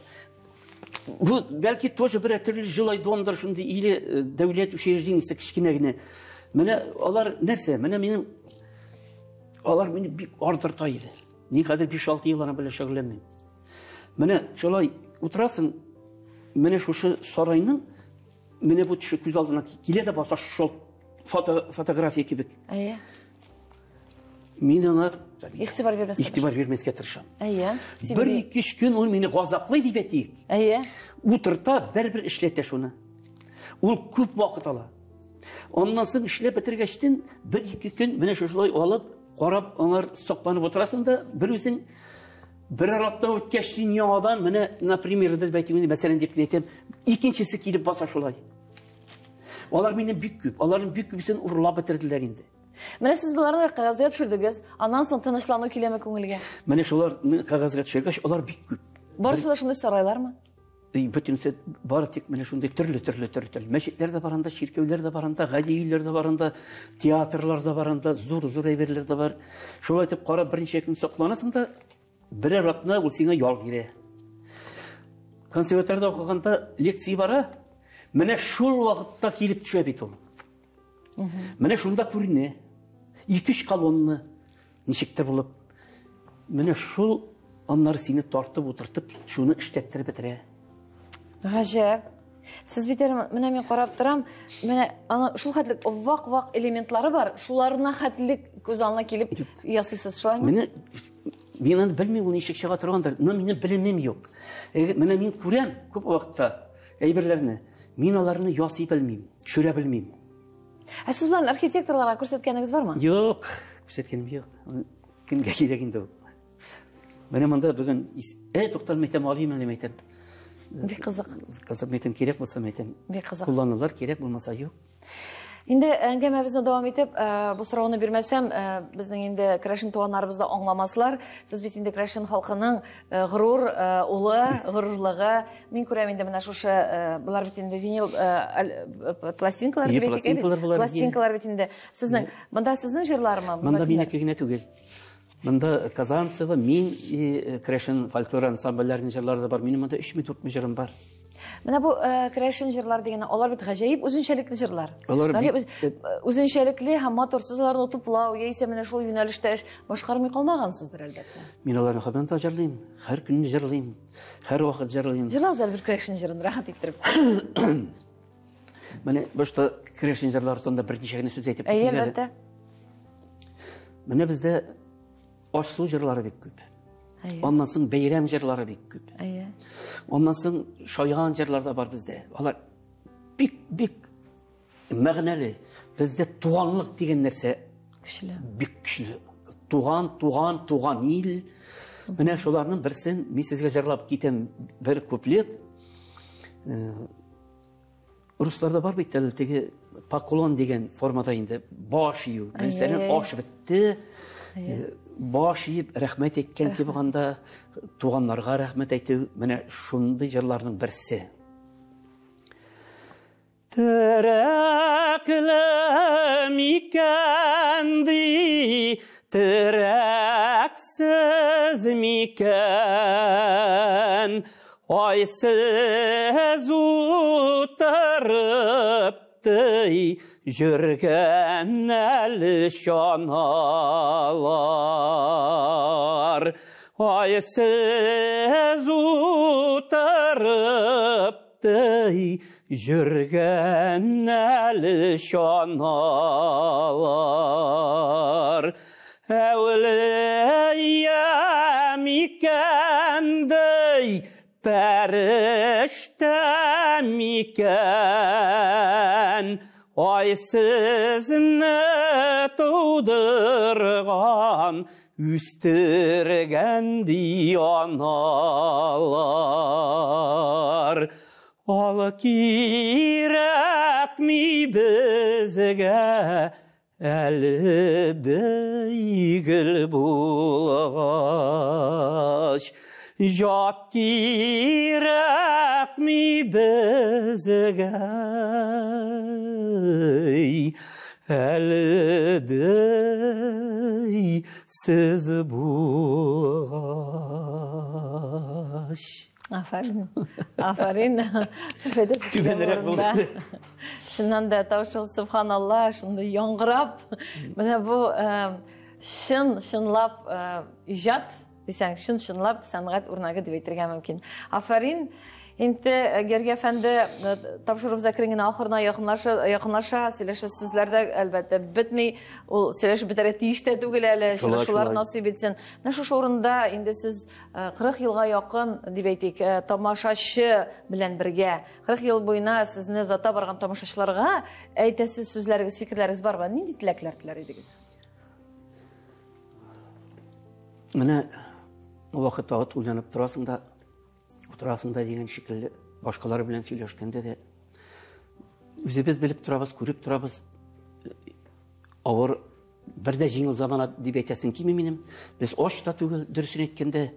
Бу бәлки тоже бер төрле жилой домдыр, шундый или дәүләт учреждениесе кечкенә генә. Менә алар нәрсә? Менә минем алар мине бик ардырта иде. Мин хәзер 5-6 ел аның белән шөгыльләнмим. Менә шулай утырасың, менә шушы сарайның менә бу төше күз алдына килә дә баса шул фотография кебек. Әйе. Мин аңа игътибар бирмәскә игътибар бирмәскә тырышам. Әйе. Бер ике өч көн ул мине газаплый дип әйтик. Әйе. Утырта, бер-бер эшләтә шуны. Ул күп вакыт ала. Аннан соң эшләп бетергәчтен бер ике көн менә шушылай алып, карап, аңар сокланып утырасың да, бер үзең Берәр атна үткәч, син яңадан, менә, например, дип әйтим, мәсәлән дип әйтәм, икенчесе килеп баса шулай. Алар минем бик күп, аларның бик күбесен урлап бетерделәр инде. Менә сез боларны кәгазьгә төшердегез, аннан соң тынычлану киләме күңелгә? Менә шуларны кәгазьгә төшергәч, алар бик күп. Барысы да шундый сарайлармы? Бөтенесе бары тик менә шундый төрле-төрле төрле. Мәчетләр дә бар анда, чиркәүләр дә бар анда, гади өйләр дә бар анда, театрлар да бар анда, зур-зур әйберләр дә бар. Шулай итеп карап берничә көн сокланасың да, берәр атна ул сиңа ял бирә. Консерваториядә укыганда лекция бара, менә шул вакытта килеп төшә бит ул. Менә шунда күренә. Ике-өч колонна ничектер булып. Менә шул аннары сине тартып утыртып, шуны эшләттереп бетерә. Гаҗәп. Сез бит әле менә мин карап торам, менә аны шул хәтлек вак-вак элементлары бар, шуларына хәтлек күз алдына килеп ясыйсыз, шулаймы? Менә мин аны белмим, ул ничек чыга торгандыр, но минем белемем юк. Менә мин күрәм күп вакытта әйберләрне. Мин аларны ясый белмим, төшерә белмим. Ә сез белән архитекторларга күрсәткәнегез бармы? Юк, күрсәткәнем юк. Кемгә кирәк инде ул? Менә монда бүген туктал, мәйтәм, алыйм әле, мәйтәм. Бик кызык. Кызык, мәйтәм, кирәк булса, мәйтәм. Бик кызык. Кулланырлар, кирәк булмаса, юк. Инде әңгәмәбезне дәвам итеп, бу сорауны бирмәсәм, безнең инде керәшен туганнарыбыз да аңламаслар. Сез бит инде керәшен халкының горур улы, горурлыгы. Мин күрәм инде менә шушы, болар бит инде винил пластинкалар дип әйтик, пластинкалар бит инде. Сезнең, монда сезнең җырлармы? Монда минеке генә түгел. Монда Казанцева, мин и керәшен фольклор ансамбльләренең җырлары да бар. Минем монда 3-4 җырым бар. Менә бу керәшен җырлар дигәне, алар бит гаҗәеп үзенчәлекле җырлар. Алар бик үзенчәлекле һәм матур. Сез аларны туплау, яисә менә шул юнәлештә эш башкармый калмагансыздыр, әлбәттә. Мин аларны һаман да җырлыйм, һәр көнне җырлыйм, һәр вакыт җырлыйм. Җырлагыз әле бер керәшен җырын, рәхәт иттереп. Менә башта керәшен җырлары турында берничә генә сүз әйтеп китик әле. Әлбәттә. Менә бездә аш-су җырлары бик күп. Аннан соң бәйрәм җырлары бик күп. Аннан соң шаян җырлар да бар бездә. Алар бик-бик мәгънәле. Бездә туганлык дигән нәрсә көчле. Бик көчле. Туган, туган, туган ил. Менә шуларның берсен мин сезгә җырлап китәм бер куплет. Русларда бар бит әле теге поклон дигән формада инде баш ию. Мәсәлән, аш бетте, баш иеп рәхмәт әйткән дип анда туганнарга рәхмәт әйтү, менә шундый җырларның берсе. Терәкле микән ди, терәксез микән? Айсыз утырып тый жүргән әле чаналар. Айсыз утырып тый жүргән әле чаналар. Әүлия микән ди, пәрештә микән? Айсызны тудырган, үстергән ди аналар. Ал кирәкми безгә әле дигел булгач. Жат кирәкми безгә әле сез булгач. Афәрин. Афәрин. Түбәнрәк булды. Чыннан да тавышыгыз, субханалла, шундый яңгырап. Менә бу чын, чынлап иҗат дисәң, чын чынлап сәнгать үрнәге дип әйтергә мөмкин. Афәрин. Инде Георгий әфәнде, тапшыруыбыз әкрен генә ахырына якынлаша, сөйләшә сүзләр дә әлбәттә бетми. Ул сөйләшеп бетәргә тиеш тә түгел әле, шулар насыйп итсен. Менә шушы урында инде сез 40 елга якын дип әйтик, тамашачы белән бергә 40 ел буена сезне озата барган тамашачыларга әйтәсе сүзләрегез, фикерләрегез бармы? Нинди теләкләр теләр идегез? Менә Вакыт-вакыт уйланып торасың да, утырасың да дигән шикелле, башкалар белән сөйләшкәндә дә үзебез белеп торабыз, күреп торабыз. Авыр бер дә җиңел замана дип әйтәсем килми минем. Без ач та түгел, дөресен әйткәндә.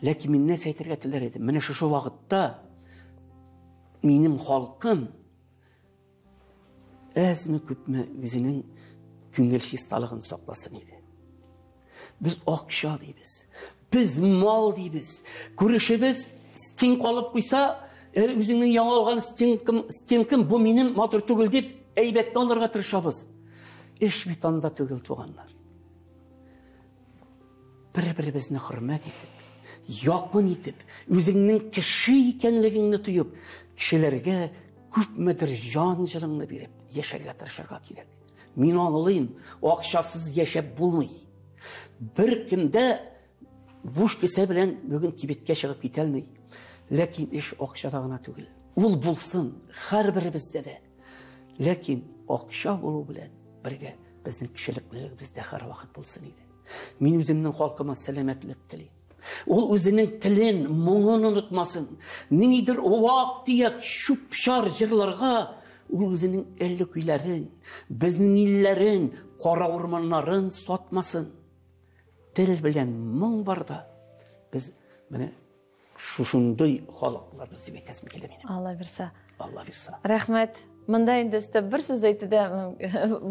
Ләкин мин нәрсә әйтергә теләр идем? Менә шушы вакытта минем халкым әзме күпме үзенең күңел чисталыгын сакласын иде. Без акча дибез, без мал дибез. Күрешебез стенка алып куйса, үзеңнең яңа алган стенкам, стенкам бу минем матур түгел дип әйбәтне алырга тырышабыз. Эш бит анда түгел, туганнар. Бер-беребезне хөрмәт итеп, якын итеп, үзеңнең кеше икәнлегеңне тоеп, кешеләргә күпмедер җан җылыңны биреп яшәргә тырышырга кирәк. Мин аңлыйм, акчасыз яшәп булмый. Бер кемдә буш кесә белән бүген кибеткә чыгып китә алмый. Ләкин эш акчада гына түгел. Ул булсын һәрберебездә дә. Ләкин акча булу белән бергә безнең кешелеклелегебез дә һәрвакыт булсын иде. Мин үземнең халкыма сәламәтлек телим. Ул үзенең телен, моңын онытмасын. Ниндидер вак-төяк чүп-чар җырларга ул үзенең әлле көйләрен, безнең илләрен, кара урманнарын сатмасын. Тел белән моң барда без менә шушындый халык буларбыз дип әйтәсем килә минем. Алла бирсә. Алла бирсә. Рәхмәт. Монда инде өстәп бер сүз әйтү дә,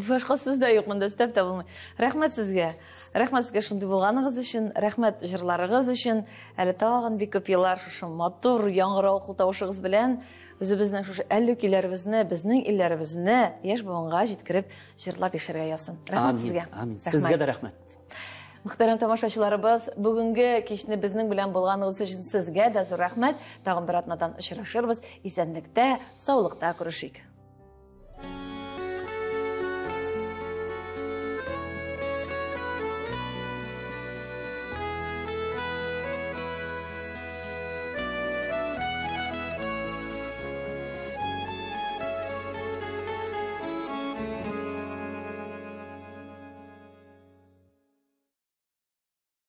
башка сүз дә юк, монда өстәп тә булмый. Рәхмәт сезгә. Рәхмәт сезгә шундый булганыгыз өчен, рәхмәт җырларыгыз өчен. Әле тагын бик күп еллар шушы матур яңгыравыклы тавышыгыз белән үзебезнең шушы әллүк көйләребезне, безнең илләребезне яшь буынга җиткереп җырлап яшәргә язсын. Рәхмәт сезгә. Амин. Сезгә дә рәхмәт. Мөхтәрәм тамашачыларыбыз, бүгенге кичне безнең белән булганыгыз өчен сезгә дә зур рәхмәт. Тагын бер атнадан очрашырбыз. Исәнлектә, саулыкта күрешик.